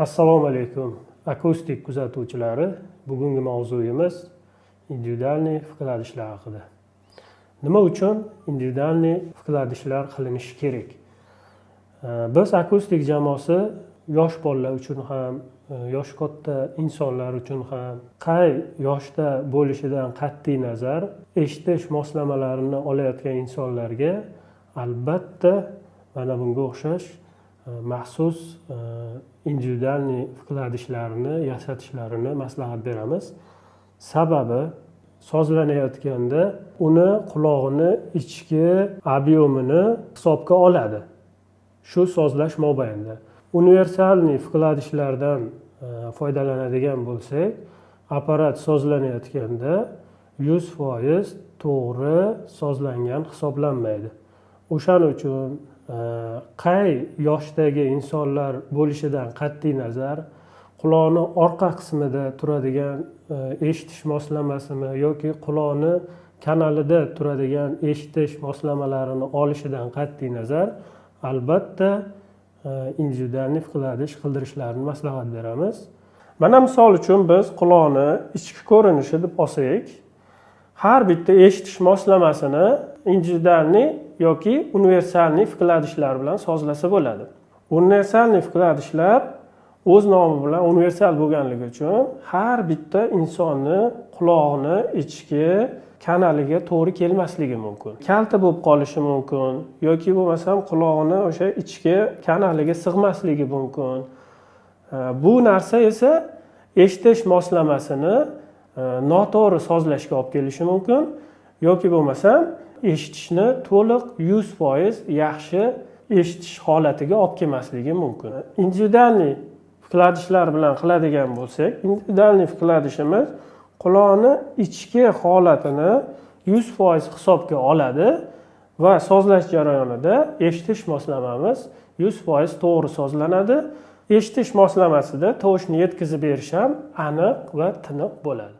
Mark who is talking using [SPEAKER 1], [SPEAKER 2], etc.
[SPEAKER 1] Assalomu alaykum akustik kuzatuvchilari. Bugungi mavzuyimiz индивидуальный вкладыш lar haqida. Nima uchun индивидуальный вкладыш lar qilinishi kerak? Biz akustik jamoasi yosh bolalar uchun ham, yoshi katta insonlar uchun ham, qay yoshda bo'lishidan qat'iy nazar eshitish moslamalarini olayotgan insonlarga albatta mana bunga o'xshash maxsus индивидуальный вкладыш larni yasatishlarini maslahat beramiz. Sababi sozlanayotganda uni qulog'ini ichki объем ini hisobga oladi. Shu sozlash mobaynida универсальный вкладыш lardan foydalanadigan bo'lsak, apparat sozlanayotganda 100% to'g'ri sozlangan hisoblanmaydi. O'shaning uchun qay yoshdagi insonlar bo'lishidan qat'iy nazar quloqni orqa qismida turadigan eshitish moslamasimi yoki quloqni kanalida turadigan eshitish moslamalarini olishidan qat'iy nazar albatta индивидуальный вкладыш qildirishlarini maslahat beramiz. Mana misol uchun biz quloqni ichki ko'rinishi deb olsak, har bitta eshitish moslamasini индивидуальный yoki универсальный вкладыш lar bilan sozlasa bo'ladi. Универсальный вкладыш lar o'z nomi bilan universal bo'lganligi uchun har bitta insonni qulog'ini ichki kanaliga to'g'ri kelmasligi mumkin. Kalta bo'lib qolishi mumkin yoki bo'lmasam qulog'ini o'sha ichki kanaliga sig'masligi mumkin. Bu narsa esa eshitish moslamasini noto'g'ri sozlashga olib kelishi mumkin yoki bo'lmasam eshitishni to'liq 100% yaxshi eshitish holatiga olib kelmasligi mumkin. Индивидуальный вкладыш lar bilan qiladigan bo'lsak, индивидуальный вкладыш imiz quloqni ichki holatini 100% hisobga oladi va sozlash jarayonida eshitish moslamamiz 100% to'g'ri sozlanadi. Eshitish moslamasida tovushni yetkazib berish ham aniq va tiniq bo'ladi.